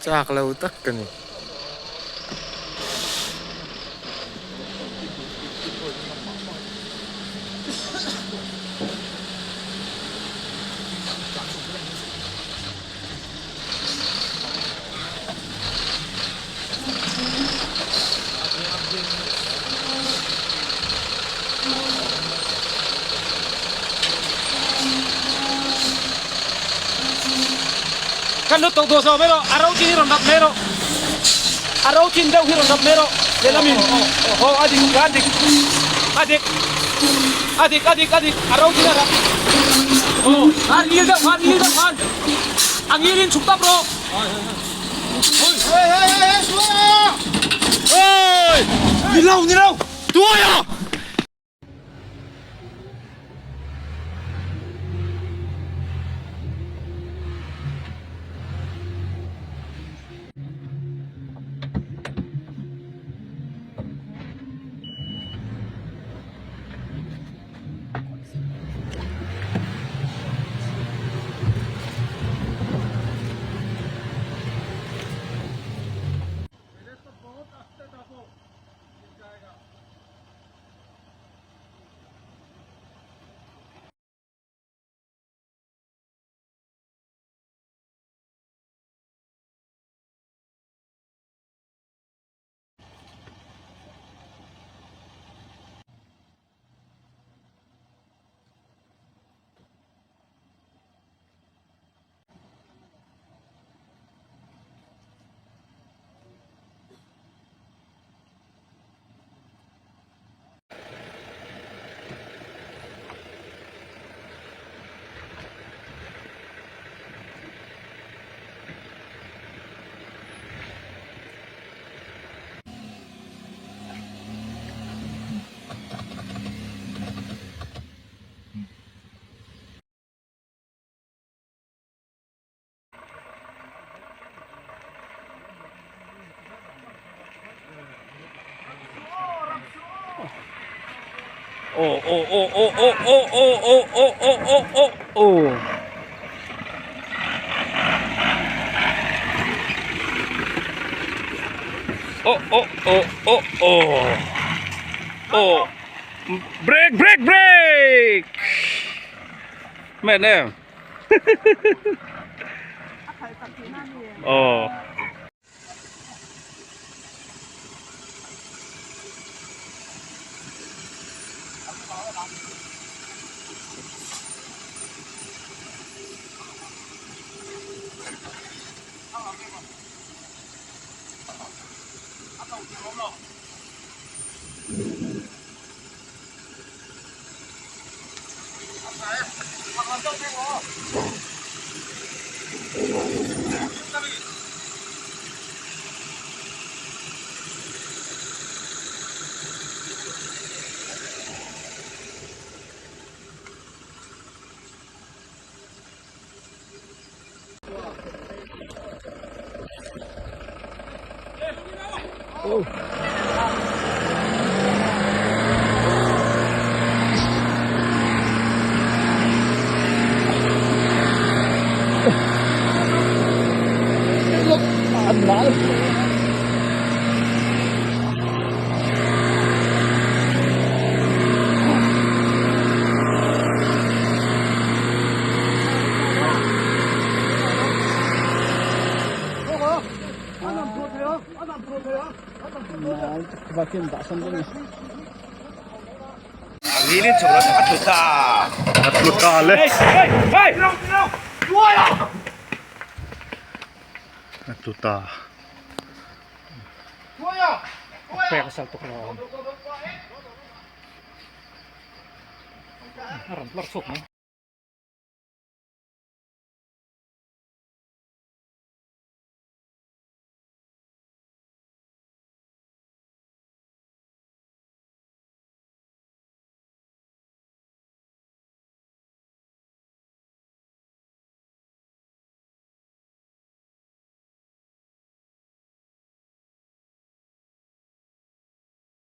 Chak lo tak ka ni. Kan lut tawh duah zawh mai rawh, a ro chin hi rawn rap mai rawh, a ro chin deuh hi rawn rap mai rawh lehlam in aw a dik a dik a dik a dik a dik a dik a ro chin a rap aw a ngil deuh khan ngil deuh khan a ngil in chhuk tap rawh. Ni lo ni lo tuai a. Aw aw aw aw aw aw aw aw aw aw aw aw aw aw aw aw aw aw aw break break break mẹ nè aw. A tlu ta le. A tlu ta.